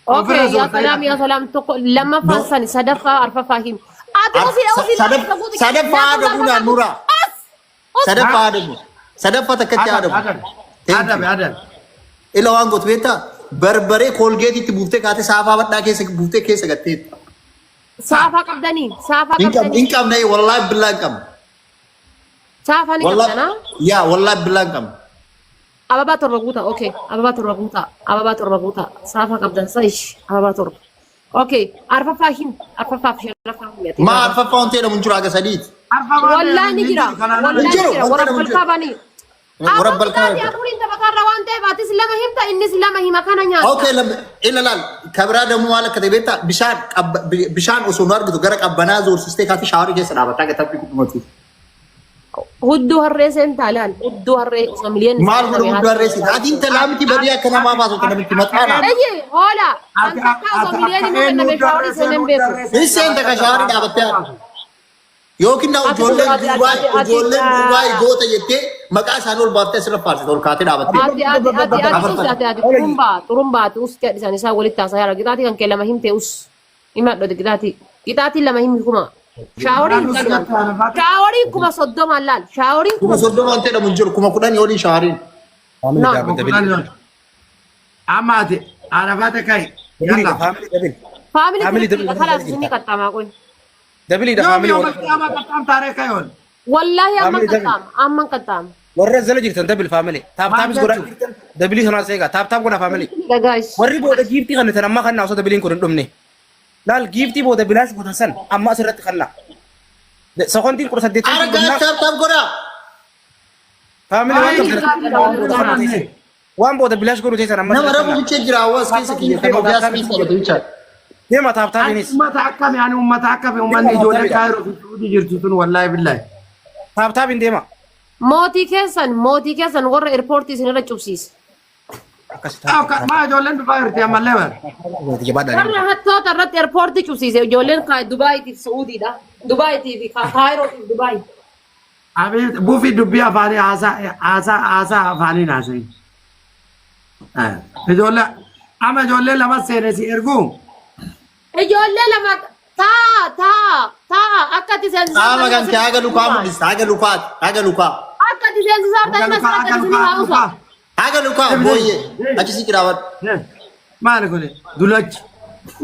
Okay, Ofirra yaa zoortee salaam yaa salaam tokko lammaffaan No. sani sadaffaa arfaffaa himi. Ati usii usii Sadaffaa haadha bunaa nuraa. Sadaffaa haadha bunaa. Sadaffaa takkatti haadha bunaa. Adabe Thank adabe you. adabe. Ila waan gootu beektaa? Barbaree koolgeetitti buuftee kaatee saafaa badhaa keessa buuftee keessa gatteetti. Saafaa qabdanii saafaa Hin qabne qabdanii hin qabne wallaahi billaa hin qabne. saafaa ni qabdanaa. Wallaahi yaa wallaahi billaa hin qabne. Ababaa torba guutaa okay ababaa torba guutaa ababaa torba guutaa saafaa qabdan sa'ish ababaa torba. Okay arfaffaa himi arfaffaa fi shanaffaa himi ati. Maa arfaffaa wanti jedhamu hin jiru haga sadiiti. Wallaahi ni jira Hin wallaahi ni jiru jira wanti warra jedhamu hin jiru. balkaa banii. Warra Afaan balkaa qixaatii afuriin taphatarra waan ta'eef atis lama himta innis lama hima kana nyaata. Okay, ila laal kabiraa damuu maal akka ta'e beektaa bishaan bishaan osoo nu argitu gara qabbanaa zoorsistee kaatee shaaworii keessa dhaabataa akka taphni dhumatu. Hudduu harree seentaa laal hudduu harree osoo miliyoonni Maal godhu hudduu harree seenta? Ati intalaa miti badii akka namaa baasu kan namitti maxaana. Eyyee hoola an takkaa osoo miliyoonni nu kenname shaaworii seeneen beeku. Hin seenta ka shaaworii dhaabattee haadha. Yookiin na Ati ijoolleen ati ati Dubaay ati ati ijoolleen Dubaay goota jettee maqaa isaanii ol baaftee asirra faarsite ol kaatee dhaabattee. Ati ati ati ati us ati ati xurumbaa xurumbaa ati us jedhisan isaa walitti haasaa yaara qixaatii kan kee lama himte us himadhu ati qixaatii qixaatii lama himi kuma shaaworii hin qabnu shaaworiin 30,000 laal shaaworiin kuma 30 wanti jedhamu hin jiru 10,000 oliin shaaworiin. Family No. double double. Amma ati arafaate kai. Double Yalla. family double. Faamilii Family tiripiidha double kalaas double isinni qaxxaamaa qoy. Double dha Yoom family yoom warra. qiyaamaa qaxxaamtaaree kayoon. Wallaahi amman Family double. qaxxaama amman qaxxaama. Warra jala jirtan double family. Taap Maal taapis godhaa jechuun? jirtan double sanaas eegaa taap taap godhaa family. Guys. Warri booda giiftii kan tan ammaa kan osoo double kun hin dhumne. Laal giiftii booda bilaash gootan san amma asirratti kanna. Sekondiin 18 Ara gaaf taap taap godhaa. Family waan qabdan waan booda bilaash godhu teessan amma Nama asirratti rabu kanna. bichee jira hawaas keessa kiyya kan ofiyaas keessa qabatu jechaadha. Deema taap Ani taapiinis. ummata akkami ani ummata akkami ummanni Deema ijoollee taaptaapidha. Kaayiroo fi Suudii jirtu tun wallaahi billaahi. Taap taapiin deema. Mootii keessan warra eerpoortii isinirra cubsiise. Akkasi taap Akka maa ijoolleen dhufaa jirti ammallee bara. taap. Jabaadhaa Warra hattoota irratti eerpoortii cubsiise ijoolleen Dubaayiitiif Su'uudiidha. Dubaayiitiif Kaayirootiif Dubaay. Abiy buufii dubbii afaanii haasaa haasaa haasaa afaaniin haasa'i. Ijoollee amma ijoollee lama seene si erguu. Ijoollee lama taa taa taa akka itti seensisaa Qaama kan kee haga lukaa mul'ista haga lukaati haga lukaa. Akka itti seensisaa Haga ta'e lukaa masirratti haga isin lukaa haa usa. lukaa. Haga lukaa booyyee achi si qiraawwadhu. Maali kuni dulachi.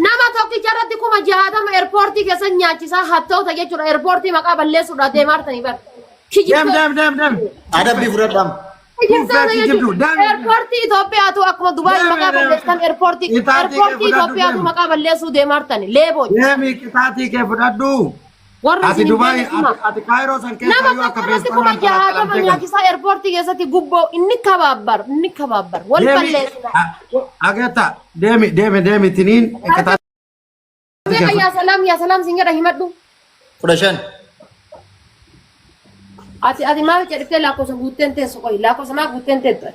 Nama tokkicha irratti 60,000 eerpoortii keessa nyaachisaa hattoota jechuudha. Eerpoortii maqaa balleessuudhaaf deemaa jirtanii bara. Deem deem deem deem. Adabbii fudhadhaam. Kijibtoota Buufee kijibdu, jechuudha. deemi. Eerpoortii Itoophiyaatu akkuma Dubaay Deemi, maqaa deemi. balleessan eerpoortii Qixaatii kee eerpoortii fudhadhu, Itoophiyaatu deemi. maqaa balleessuu deemaa jirtani. Leeboo. Deemi qixaatii kee fudhadhu. Warra Ati isin hin Dubaay beekne suma. ati ati Kaayiroo san keessa Nama iyyuu tokko akka irratti kuma feestaan jahatama xalaxalamtee galti. nyaachisaa eerpoortii keessatti gubboo inni kabaabbar inni kabaabbar wal Deemi balleessina. ageetta deemi deemi deemi tiniin qixaatii kee Meeqa yaa salaam yaa salaam sin jedha himadhu. 15. Ati ati maal jedhtee lakkoofsa guutteen teessu qoyi lakkoofsa maa guutteen teettu.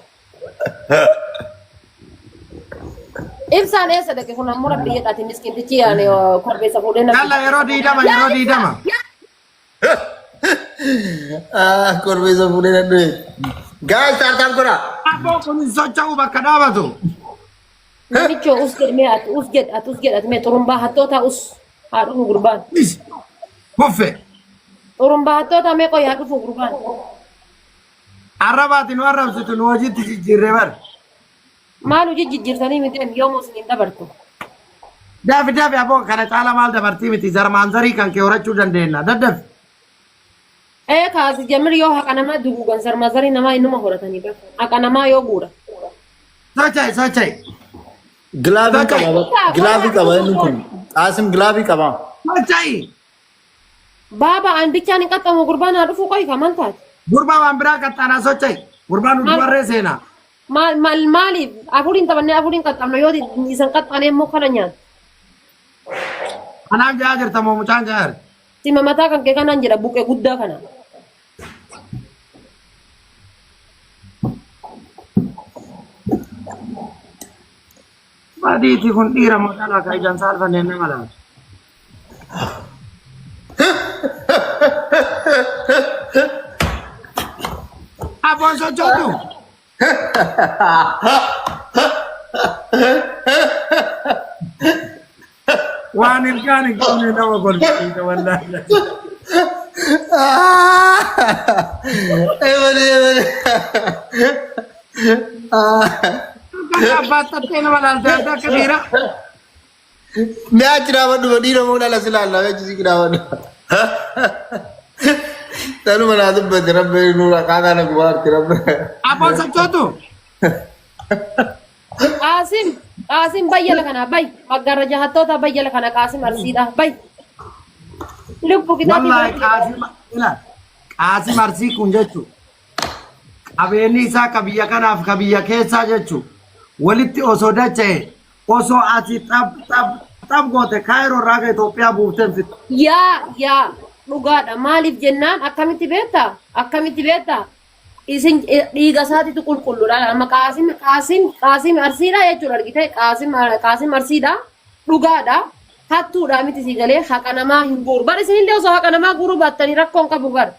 Ibsaan eessa dhaqe kun ammoo rabbi jedhaati miskiintichi yaani korbeessa fuudhee namni. Yalla yeroo 20 yeroo 20. Ah, korbeessa fuudhee nan du'e. Guys, taap taap godhaa. Abboo kun hin socho'u bakka dhaabatu. Namichoo us jedh mee ati us jedh ati us jedh ati mee xurumbaa hattootaa us haa dhufu gurbaan. Is. Kuffe. Xurumbaa hattootaa mee qoy haa dhufu gurbaan. Arrabaati nu arrabsitu nu hojiitti jijjiirre bar. Maal hojii jijjiirtanii miti yoomuu isin hin dabartu. Dafi dafi aboo kana caala maal dabartii miti zarmaan zarii kan kee horachuu dandeenya. Daddafi. Ee kaasi jamir yoo haqa namaa duguugan sarmazarii namaa inuma horatanii bar. Haqa namaa yoo guura. Socho'i socho'i. Gilaavii Socho'i. qaba. Gilaavii qaba inni kun. Qaasim gilaavii qaba. Socho'i. Baaba an bichaan hin qaxxamu gurbaan haa dhufu qoy kaman taate. Gurbaa waan biraa qaxxaanaa socho'i. Gurbaan Maal dubarree seenaa. maal maal maaliif afuriin taphannee afuriin qaxxamna yoo isan qaxxaanee immoo kana nyaata. Kanaaf ja'a jirta moo mucaan ja'a jirti? Sima mataa kan kee kanaan jedha buqee guddaa kana. Badiiti kun dhiira moo dhalaa ka ijaan saalfanneen nama laata? Abboon sochootu. Waan ilkaan hin qabne nama kolfisiisa wallaahi. Ebele ebele. Kan abbaatattee nama laaltee adda akka dhiiraa. Mee achi dhaabadhu dhiira moo dhala si laalla mee achi si dhaabadhu. Tanuma naa dubbate rabbi nuura qaataa na gubaarti rabbi. Abboon sochootu. Qaasim Qaasim bayyala kana bay maggaarraja hattoota bayyala kana Qaasim Arsiidha bay. Lubbu kitaabii Wallaahi Qaasim ila Qaasim Arsii kun jechuun qabeenyi isaa ka biyya kanaaf ka biyya keessaa jechuun walitti osoo dacha'e osoo ati xab xab xab goote Kaayiroo irraa akka Itoophiyaa buufteen fixxu. Yaa yaa dhugaadha maaliif jennaan akkamitti beektaa akkamitti beektaa isin dhiiga isaatitu qulqulluudha amma Qaasim Qaasim Qaasim Arsiidha jechuudha argite Qaasim Qaasim Arsiidha dhugaadha hattuudha miti si galee haqa namaa hin guuru bar isinillee osoo haqa namaa guuruu baattanii rakkoon qabu bar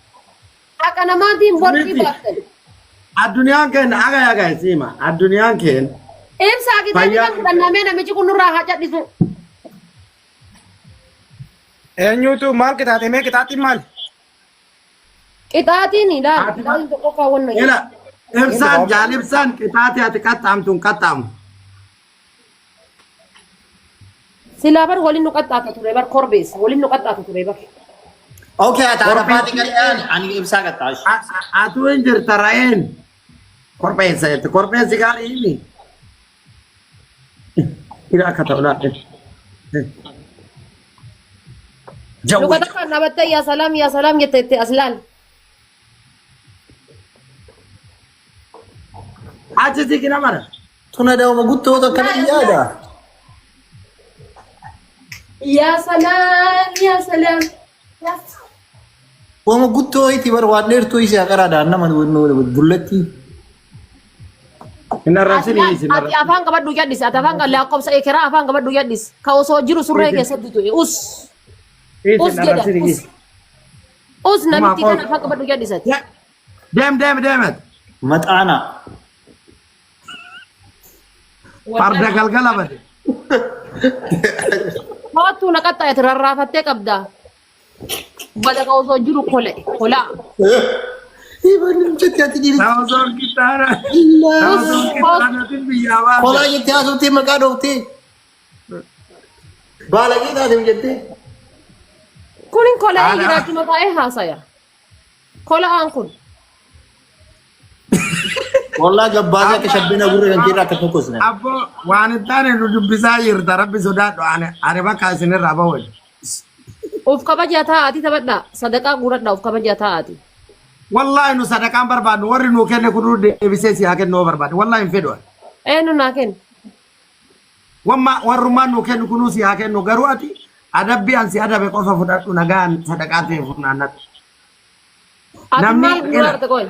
haqa namaatiin borcii Miti. baattanii. Addunyaan keenya aga aga siima addunyaan keenya Ibsaa kitaabni Fayyaa- kan fudhannamee namichi kun nurraa haa cadhisu. Eenyutu maal qixaaxe mee qixaaxxiin maali? Qixaatiin ilaali. Ati- Qixaatiin tokko kaawwanna Ila ibsaan jaal ibsaan qixaate ati qaxxaamtu hin qaxxaamu. Silaa bar waliin nu qaxxaata ture bar korbeessa waliin nu qaxxaata ture bar. Okay, ati arafaati qaxxaan ani ibsaa qaxxaash. Atuu hin jirta ra'een korbeessa jette korbeessi gaarii himi. Ila akka ta'u laadhe. Luka Jawwee. takkaan dhaabattee yaa salaam yaa salaam jette itti as laal. Achi siqina mana. Tuna daawma guttoo takka na yaada. Yaa salaam yaa salaam. Wama guttoo itti bar waan dheertuu isii haqaraa nama dullatti. Hin arrabsini isin Ati afaan qabadhu jadhis ati afaan lakkoofsa ekeraa afaan qabadhu jadhis ka osoo jiru surree keessatti du'e us us Isin jedha arrabsini us us namitti Kuma kana afaan qabadhu jadhis ati. Deem deem deemet. Maxaana. Farda galgala bade. Hoottuu na qaxxaa'eeti rarraafattee qabda. Bada ka osoo jiru kole kolaa. Jetti ati dhiirri. Saawusoon qixxaana. Saawusoon qixxaanatiin biyyaa baase. Kolaa jettee haasoftii maqaa dhooftee. Baalagee taate jettee. Kunin kola'ee Haala- jiraachuma taa'ee haasaya. Kola'aan kun. Wallaa gabbaasee akka shabbina gurra kan keerraa akka tokkosne. Abboo waan hin taane nu dubbisaa jirta rabbi sodaadhu ani ani bakka isinirraa bahu. Of kabajaa taa'aati taphadhaa. Sadaqaa guuradhaa of kabajaa taa'aati. Wallaahi nu sadaqaan barbaadnu warri nuu kenne kunuu deebisee si haa kennu yoo barbaade wallaahi hin fedhu. ani. Eenyu naa kenna? Wamma warrummaan nuu kennu kunuu si haa kennu garuu ati adabbii an si adabe qofa fudhadhu nagaan sadaqaa ta'e funaannadhu. Ati Namni maal ila- guuraa qoy?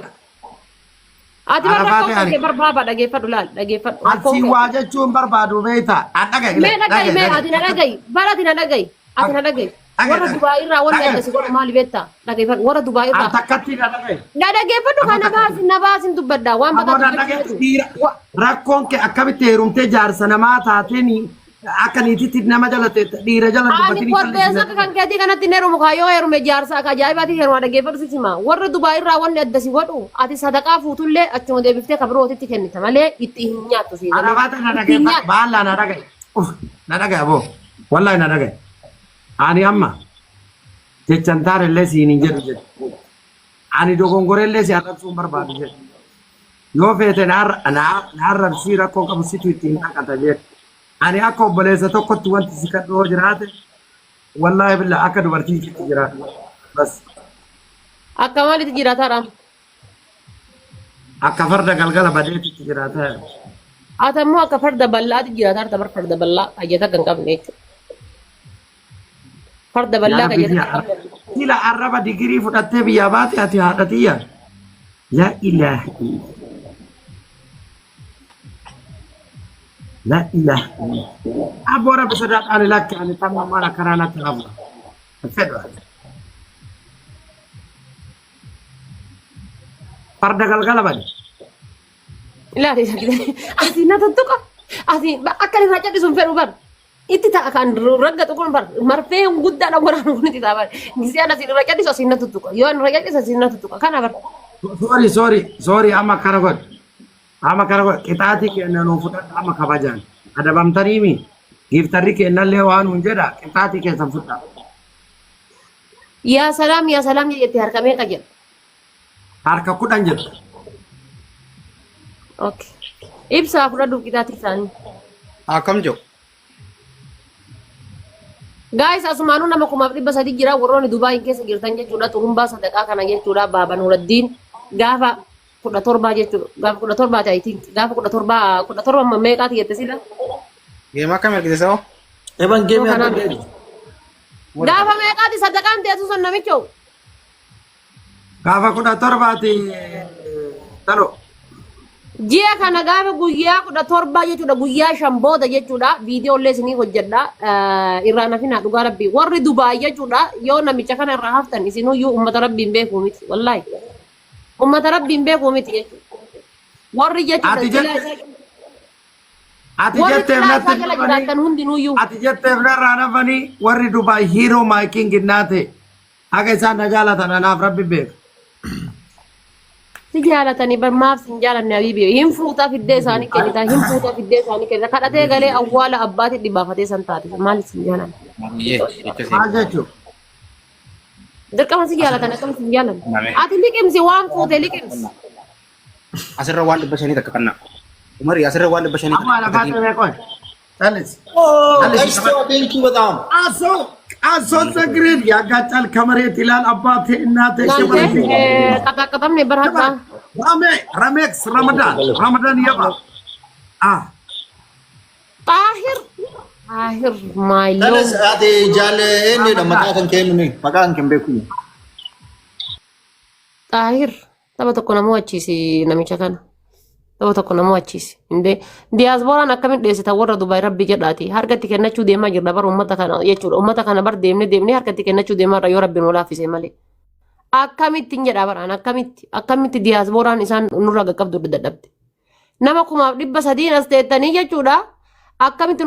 Ati bar Arafaa rakkoo ta'e ani. kee barbaaba dhageeffadhu laal dhageeffadhu. Rakkoo Ati kee. waa jechuun barbaadu beektaa? An dhaga'i. Mee dhaga'i mee ati na dhaga'i bara ati na dhaga'i ati na dhaga'i. Dhaga'i, Warra dhaga'i. Dubaay irraa wanni Dhaga'i. adda si godhu maali beektaa? Dhageeffadhu warra Dubaay An irraa. takkatti na dhaga'i. Na dhageeffadhu Amma kana takkatti. baasin na baasin dubbadha waan Ammoo badaa na dhaga'i dubbachuu dhiira. Rakkoon kee akkamitti heerumtee jaarsa namaa taatee ni akka niititti nama jala teetta dhiira jala Ani dubbatini korbeessa akka kan keetii kanatti hin heerumu kaayyoo heerume jaarsa akka ajaa'ibaatti heeruma dhaggeeffadhu sitti hima. Warra Dubaay irraa wanni adda si godhu ati sadaqaa fuutullee achuma deebiftee ka birootitti kennita malee itti hin nyaattu si galee. Arabaata na Itti hin dhaggeeffadhu. nyaattu. Baallaa na dhaga'i. Uf na dhaga'i aboo. Wallaahi na dhaga'i. Ani amma jecha hin taane illee siin hin jedhu jedhu. Ani dogongorellee si arrabsuu hin barbaadu jedhu. Yoo feete na arrabsii rakkoo qabu situ ittiin dhaqata jedhu. Ani akka obboleessa tokkotti wanti si kadhu yoo jiraate wallaahi billaa akka dubartiitti jiraadhu. Bas Akka maalitti jiraataadha? akka farda galgala badeetitti jiraata. Ati ammoo akka farda bal'aatti jiraataa bar farda bal'aa kayyata kan qabne jechuudha. Farda bal'aa Yaa kayyata biyya kan qabne. Sila arraba digirii fudhattee biyyaa baate ati haadha tiyya. Laa ilaaha illa. Laa ilaaha illa. Abboo rabbi sodaadhu ani lakki ani tamma maal akkanaa natti hafu. Fedhu ani. Farda galgala bade. Ilaali asii na tuttuqa. Asii akka inni irraa callisu hin fedhu bar. Itti ta'a kan raggaxu kun bar marfee guddaadhaan waraanu kun itti ta'a bar. Gisee ana asiin irra callisu asiin na tuttuqa. Yoo ani irra callisu asiin na tuttuqa. Kana bar. Sorry, sorry, sorry, amma akkana godhi. Amma akkana godhi. Qixaatii kenna nuu fudhadhu amma kabajaan. Adabamtaniimi. Giftarri kennallee waan hun jedha qixaatii keessan fudhaa. Yaa salaam yaa salaam jettee harka meeqa jedha? Harka 10 jedha. Okay. Ibsaa fudhadhuuf qixaatii isaanii. Akkam jiru? Guys, asumaanuu nama 1300 jira warroonni Dubaayin keessa jirtan jechuudha. Xurumbaa sadaqaa kana jechuudha. Baaba Nuuraddiin gaafa 17 jechuudha. Gaafa 17ti, I think. Gaafa 17, 17 meeqaati jette sila? Game akkam ergite sa'o? Eban game Kanaan. adda addaa. Gaafa meeqaati sadaqaan teessu sun namicho? Gaafa 17ti talo. Ji'a kana gaafa guyyaa 17 jechuudha. Guyyaa 5 booda jechuudha. Viidiyoolee isinii hojjedha. Irraa nafinaa dhugaa rabbii. Warri Dubaay jechuudha. Yoo namicha kana irraa haftan isinuyyuu uummata rabbiin beekuu miti. Wallaahi. Uummata rabbiin beekuu miti jechuudha. Warri jechuudha. Ati ati Warri jetteef xilaa natti isaa jala dhufanii jiraatan hundinuyyuu. Ati jetteef narraa nafanii warri Dubaay hero my king innaate haga isaan na jaalatan anaaf rabbi beeka. Si jaalatanii bar, maaf sin jaalanne habiibi? Hin fuutaa fiddee isaanii kennitaa, hin fuutaa fiddee isaanii kennitaa, kadhatee galee awwaala abbaatti dhibaafatee san taate, maaliif sin jaalanne? Maal jechuun? Dirqama si jaalatan, akkam sin jaalanne? Ati liqimsi, waan fuute liqimsi. Asirra waan 500 takka kannaa. Umari, asirra waan 500 Amma lafaatti meeqoon? Callis. Oh, ቀሽቶ thank you በጣም። አሶ አሶ ዘግሬት ያጋጫል ከመሬት ይላል አባቴ እናቴ። Naante qaxaqqaxamne bar hadhaa. ረሜ ረሜክስ ረመዳን ረመዳን የባ አ Xaahir. Xaahir my Tanis lord. ati jaal eenyudha maqaa kan kennu maqaa kan hin beeku. Xaahir. Tapha tokko nama wachiisi namicha kana. Tapha tokko nama wachiisi. Indee diyaaspooraan akkamitti dheessita warra Dubaay, rabbi jedhaati. Harkatti kennachuu deemaa jirra bar uummata kana jechuudha. Uummata kana bar deemnee deemnee harkatti kennachuu deemaa irra yoo rabbi nu laaffise malee. Akkamitti hin jedhaa baraan, akkamitti akkamitti diyaaspooraan isaan nurra qaqqabdu dadhabde. Nama 1300 as teettanii jechuudha. Akkamitti nu